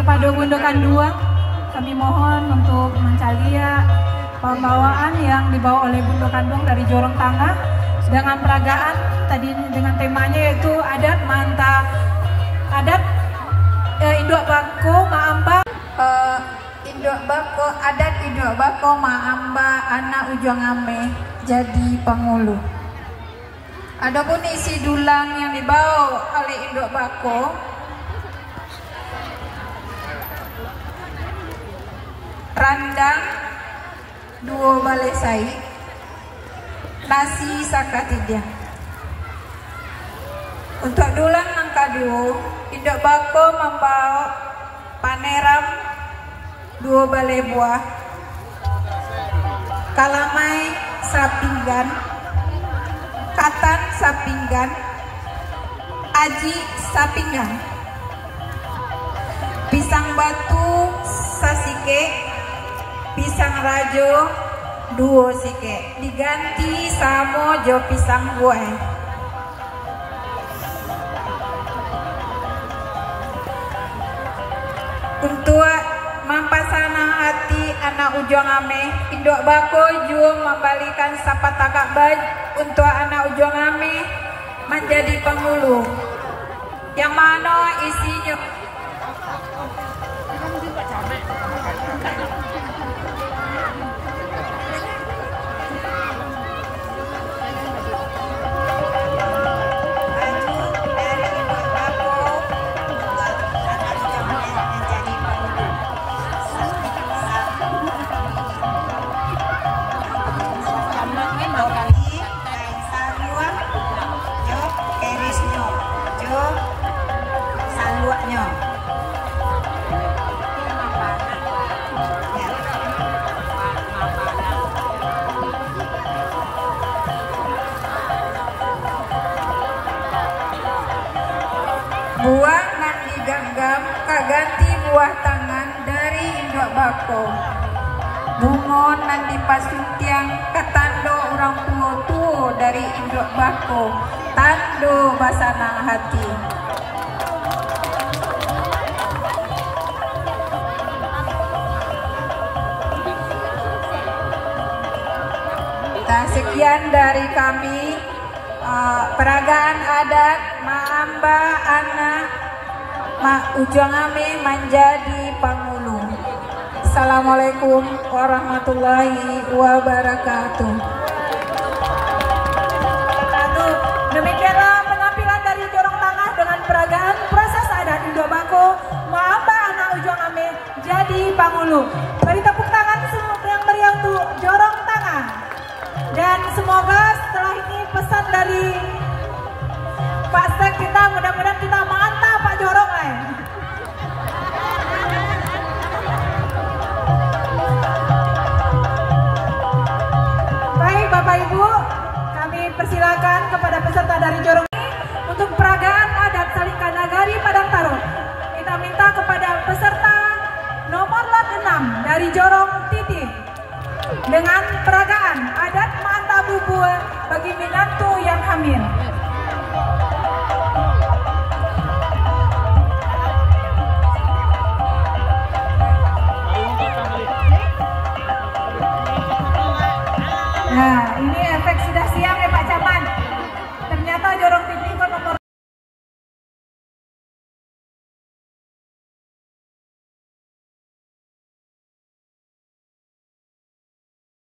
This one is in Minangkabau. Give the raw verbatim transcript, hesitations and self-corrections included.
Kepada Bundo Kanduang, kami mohon untuk mancaliak pambawaan yang dibawa oleh Bundo Kanduang dari Jorong Tangah dengan peragaan tadi, dengan temanya yaitu adat maanta, adat, eh, induak bako maamba. Eh, induak bako, adat induak bako maamba anak ujuang ameh jadi pangulu. Adopun isi dulang yang dibawa oleh induak bako, randang duo baleh saik, nasi sakatidiang. Untuak dulang nan kaduo, induak bako mambaok paneram duo baleh buah, kalamai sapinggan, katan sapinggan, ajik sapinggan, pisang batu sasikek, pisang rajo duo sikek, diganti samo jo pisang buai. Untuak mampasanang ati anak ujuang ameh, induak bako juo mambalikan sapatangkak baju untuak anak ujuang ameh manjadi pangulu. Yang mano isinyo? Saluak, jo kerisnyo, jo saluaknyo. Buah nan diganggam ka ganti buah tangan dari induak bako. Bungo nan dipasuntiang ka tando urang tuo-tuo dari induak bako, tando basanang hati. Nah, sekian dari kami. Ah, peragaan adat maamba anak ma-, ujuang ameh manjadi pangulu. Assalamualaikum warahmatullahi wabarakatuh. Demikianlah penampilan dari Jorong Tangah dengan peragaan proses adat induak bako maamba anak ujuang ameh jadi pangulu. Beri tepuk tangan yang meriah untuk Jorong Tangah. Dan semoga setelah ini pesan dari Pak Sek kita, mudah-mudahan kita maanta Pak Jorong lah. Baik, Bapak Ibu, kami persilakan kepada peserta dari Jorong untuk peragaan adat Salingka Nagari Padang Tarok. Kita minta kepada peserta nomor lot enam dari Jorong Titih. Dengan peragaan adat maanta bubua bagi minantu yang hamil. Nah, ini